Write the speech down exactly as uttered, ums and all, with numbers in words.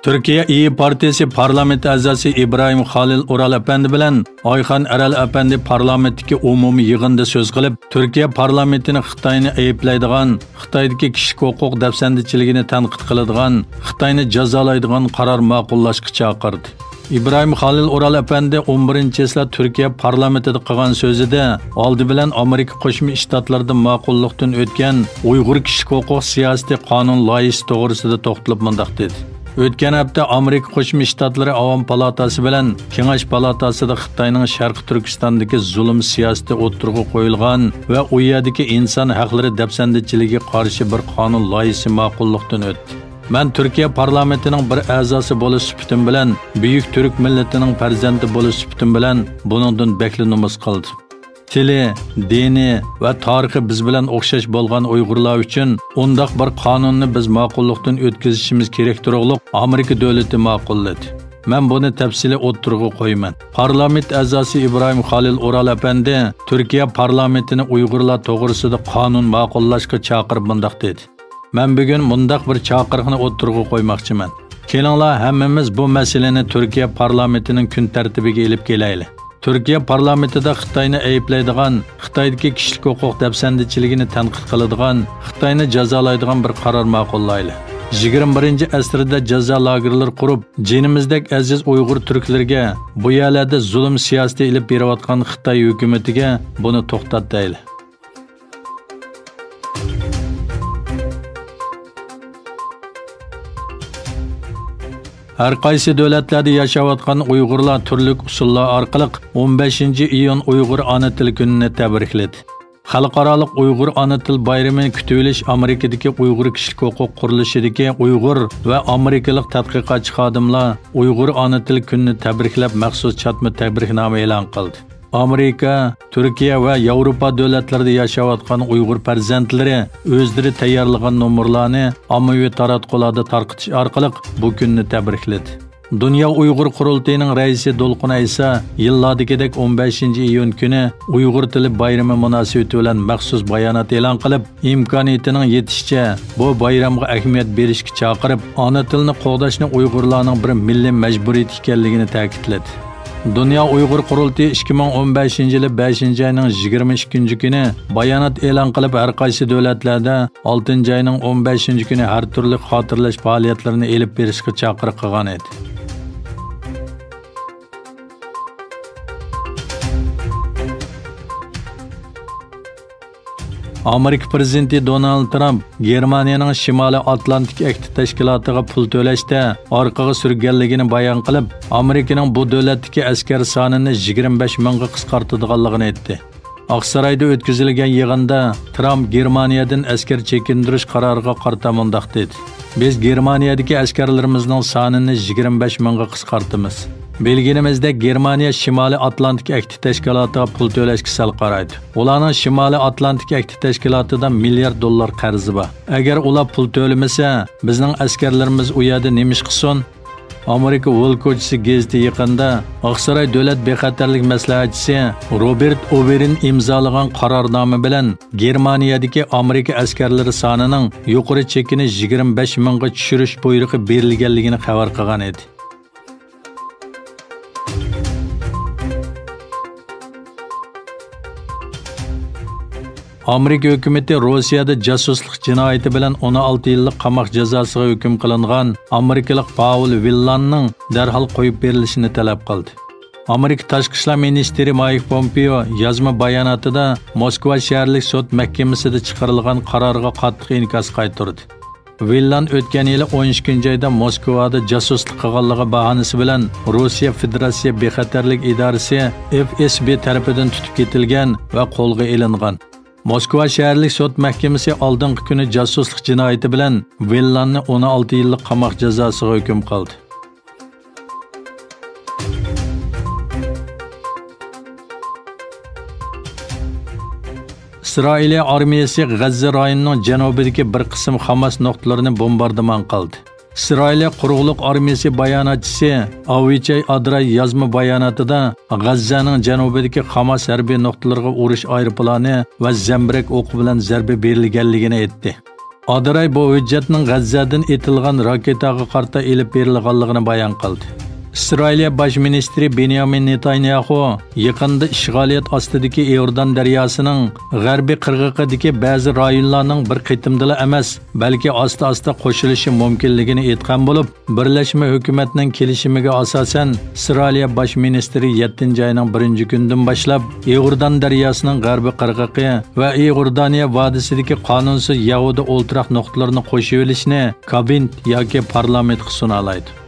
تۈركىيە ئىيى پارتىيىسى پارلامېنت ئەزاسى ئىبراھىم خالىل ئورال ئەپەندى بىلەن ئايخان ئەرەل ئەپەندى پارلامېنتتىكى ئومۇمىي يىغىندا سۆز قىلىپ، تۈركىيە پارلامېنتىنى خىتاينى ئەيىبلەيدىغان، خىتايدىكى كىشىلىك ھوقۇق دەپسەندىچىلىكىنى تەنقىد قىلىدىغان، خىتاينى جازالايدىغان قارار ماقۇللاشقا چاقىردى. ئىبراھىم خالىل ئورال ئەپەندى ئون بىرىنچى چېسلا تۈركىيە پارلامېنتىدا قىلغان سۆزىدە، ئالدى بىلەن ئامېرىكا قوشما شتاتلىرىدا ماقۇللۇقتىن ئۆتكەن ئۇيغۇر كىشىلىك ھوقۇق سىياسىتى قانۇن لايىھىسى توغرىسىدا توختىلىپ مۇنداق دېدى: «ئۆتكەن ھەپتە ئامېرىكا قوشما شتاتلىرى ئاۋام پالاتاسى بىلەن كېڭەش پالاتاسىدا خىتاينىڭ شەرقىي تۈركىستاندىكى زۇلۇم سىياسىتى ئوتتۇرىغا قويۇلغان ۋە ئۇ يەردىكى ئىنسان ھەقلىرى دەپسەندىچىلىكىگە قارشى بىر قانۇن لايىھىسى ماقۇللۇقتىن ئۆتتى. مەن تۈركىيە پارلامېنتىنىڭ بىر ئەزاسى بولۇش سۈپىتىم بىلەن، بۈيۈك تۈرك مىللىتىنىڭ پەرزەنتى بولۇش سۈپىتىم بىلەن بۇنىڭدىن بەكلا نومۇس قىلدىم. تىلى، دىنى ۋە تارىخى بىز بىلەن ئوخشاش بولغان ئۇيغۇرلار ئۈچۈن ئۇنداق بىر قانۇننى بىز ماقۇللۇقتىن ئۆتكۈزۈشىمىز كېرەك تۇرۇقلۇق ئامېرىكا دۆلىتى ماقۇللىدى. مەن بۇنى تەپسىلىي ئوتتۇرىغا قويىمەن. پارلامېنت ئەزاسى ئىبراھىم خالىل ئورال ئەپەندى تۈركىيە پارلامېنتىنى ئۇيغۇرلار توغرىسىدا قانۇن ماقۇللاشقا چاقىرىپ مۇنداق دېدى: مەن بۈگۈن مۇنداق بىر چاقىرىقنى ئوتتۇرىغا قويماقچىمەن. كېلىڭلار، ھەممىمىز بۇ مەسىلىنى تۈركىيە پارلامېنتىنىڭ كۈن تەرتىپىگە ئېلىپ كېلەيلى. تۈركىيە پارلامېنتىدا خىتاينى ئەيىبلەيدىغان، خىتايدىكى كىشىلىك ھوقۇق دەپسەندىچىلىكىنى تەنقىد قىلىدىغان، خىتاينى جازالايدىغان بىر قارار ماقۇللايلى. يىگىرمە بىرىنچى ئەسىردە جازا لاگېرلىرى قۇرۇپ، جېنىمىزدەك ئەزىز ئۇيغۇر تۈركلىرىگە، بۇ يەرلەردە زۇلۇم سىياسىتى ئېلىپ بېرىۋاتقان خىتاي ھۆكۈمىتىگە بۇنى توختات دەيلى. ھەر قايسى دۆلەتلەردە ياشاۋاتقان ئۇيغۇرلار تۈرلۈك ئۇسۇللار ئارقىلىق ئون بەشىنچى ئىيۇن ئۇيغۇر ئانا تىل كۈنىنى تەبرىكلىدى. خەلقئارالىق ئۇيغۇر ئانا تىل بايرىمى كۈتۈۋېلىش ئامېرىكىدىكى ئۇيغۇر كىشىلىك ھوقۇق قۇرۇلۇشىدىكى ئۇيغۇر ۋە ئامېرىكىلىق تەتقىقاتچى خادىملار ئۇيغۇر ئانا تىل كۈنىنى تەبرىكلەپ مەخسۇس چاتما تەبرىكنامە ئېلان قىلدى. ئامېرىكا، تۈركىيە ۋە ياۋروپا دۆلەتلىرىدە ياشاۋاتقان ئۇيغۇر پەرزەنتلىرى ئۆزلىرى تەييارلىغان نومۇرلارنى ئاممىۋى تاراتقۇلاردا تارقىتىش ئارقىلىق بۇ كۈننى تەبرىكلىدى. دۇنيا ئۇيغۇر قۇرۇلتىيىنىڭ رەئىسى دولقۇن ئەيسا يىللاردىكىدەك ئون بەشىنچى ئىيۇن كۈنى ئۇيغۇر تىلى بايرىمى مۇناسىۋىتى بىلەن مەخسۇس بايانات ئېلان قىلىپ، ئىمكانىيىتىنىڭ يېتىشىچە بۇ بايرامغا ئەھمىيەت بېرىشكە چاقىرىپ، ئانا تىلنى قوغداشنى ئۇيغۇرلارنىڭ بىر مىللىي مەجبۇرىيىتى ئىكەنلىكىنى تەكىتلىدى. دۇنيا ئۇيغۇر قۇرۇلتىيى ئىككى مىڭ ئون بەشىنچى يىلى بەشىنچى ئاينىڭ يىگىرمە ئىككىنچى كۈنى بايانات ئېلان قىلىپ، ھەر قايسى دۆلەتلەردە ئالتىنچى ئاينىڭ ئون بەشىنچى كۈنى ھەر تۈرلۈك خاتىرىلەش پائالىيەتلىرىنى ئېلىپ بېرىشقا چاقىرىق قىلغان ئىدى. ئامېرىكا پىرېزىدېنتى دونالد ترامپ گېرمانىيەنىڭ شىمالىي ئاتلانتىك ئەھدى تەشكىلاتىغا پۇل تۆلەشتە ئارقىغا سۈرگەنلىكىنى بايان قىلىپ، ئامېرىكىنىڭ بۇ دۆلەتتىكى ئەسكەر سانىنى يىگىرمە بەش مىڭغا قىسقارتىدىغانلىقىنى ئېيتتى. ئاقسارايدا ئۆتكۈزۈلگەن يىغىندا ترامپ گېرمانىيەدىن ئەسكەر چېكىندۈرۈش قارارىغا قارىتا مۇنداق دېدى: «بىز گېرمانىيەدىكى ئەسكەرلىرىمىزنىڭ سانىنى يىگىرمە بەش مىڭغا قىسقارتىمىز.» بىلگىنىمىزدەك، گېرمانىيە شىمالىي ئاتلانتىك ئەھدى تەشكىلاتىغا پۇل تۆلەشكە سەل قارايدۇ. ئۇلارنىڭ شىمالىي ئاتلانتىك ئەھدى تەشكىلاتىدا مىليارد دوللار قەرزى بار. ئەگەر ئۇلار پۇل تۆلىمىسە، بىزنىڭ ئەسكەرلىرىمىز ئۇ يەردە نېمە ئىش قىلسۇن؟ ئامېرىكا ۋول كوچىسى گېزىتى يېقىندا ئاقساراي دۆلەت بىخەتەرلىك مەسلىھەتچىسى روبېرت ئوبېرىن ئىمزالىغان قارارنامە بىلەن گېرمانىيەدىكى ئامېرىكا ئەسكەرلىرى سانىنىڭ يۇقىرى چېكىنى يىگىرمە بەش مىڭغا چۈشۈرۈش بۇيرۇقى بېرىلگەنلىكىنى خەۋەر قىلغان ئىدى. ئامېرىكا ھۆكۈمىتى روسىيەدە جاسۇسلۇق جىنايىتى بىلەن ئون ئالتە يىللىق قاماق جازاسىغا ھۆكۈم قىلىنغان ئامېرىكىلىق پاۋېل ۋىللاننىڭ دەرھال قويۇپ بېرىلىشىنى تەلەپ قىلدى. ئامېرىكا تاشقى ئىشلار مىنىستىرى مايك پومپېئو يازما باياناتىدا موسكۋا شەھەرلىك سوت مەھكىمىسىدە چىقىرىلغان قارارغا قاتتىق ئىنكاس قايتۇردى. ۋىللان ئۆتكەن يىلى ئون ئىككىنچى ئايدا موسكۋادا جاسۇسلۇق قىلغانلىقى باھانىسى بىلەن روسىيە فېدېراتسىيە بىخەتەرلىك ئىدارىسى، ئېف ئېس بى، تەرىپىدىن تۇتۇپ كېتىلگەن ۋە قولغا ئېلىنغان. موسكۋا شەھەرلىك سوت مەھكىمىسى ئالدىنقى كۈنى جاسۇسلۇق جىنايىتى بىلەن ۋىللاننى ئون ئالتە يىللىق قاماق جازاسىغا ھۆكۈم قىلدى. ئىسرائىلىيە ئارمىيەسى غەززە رايونىنىڭ جەنۇبىدىكى بىر قىسىم خاماس نۇقتىلىرىنى بومباردىمان قىلدى. ئىسرائىلىيە قۇرۇقلۇق ئارمىيەسى باياناتچىسى ئاۋىچاي ئادراي يازما باياناتىدا غەززەنىڭ جەنۇبىدىكى خاماس ھەربىي نۇقتىلىرىغا ئۇرۇش ئايروپىلانى ۋە زەمبىرەك ئوقى بىلەن زەربە بېرىلگەنلىكىنى ئېيتتى. ئادراي بۇ ھۆججەتنىڭ غەززەدىن ئېتىلغان راكېتاغا قارىتا ئېلىپ بېرىلغانلىقىنى بايان قىلدى. ئىسرائىلىيە باش مىنىستىرى بېنيامىن نېتانياھۇ يېقىندا ئىشغالىيەت ئاستىدىكى ئىئوردان دەرياسىنىڭ غەربىي قىرغىقىدىكى بەزى رايونلارنىڭ بىر قېتىمدىلا ئەمەس، بەلكى ئاستا-ئاستا قوشۇلۇشى مۇمكىنلىكىنى ئېيتقان بولۇپ، بىرلەشمە ھۆكۈمەتنىڭ كېلىشىمىگە ئاساسەن، ئىسرائىلىيە باش مىنىستىرى يەتتىنچى ئاينىڭ بىرىنچى كۈنىدىن باشلاپ ئىئوردان دەرياسىنىڭ غەربىي قىرغىقى ۋە ئىئوردانىيە ۋادىسىدىكى قانۇنسىز يەھۇدىي ئولتۇراق نۇقتىلىرىنى قوشۇۋېلىشنى كابىنېت ياكى پارلامېنتقا سۇنالايدۇ.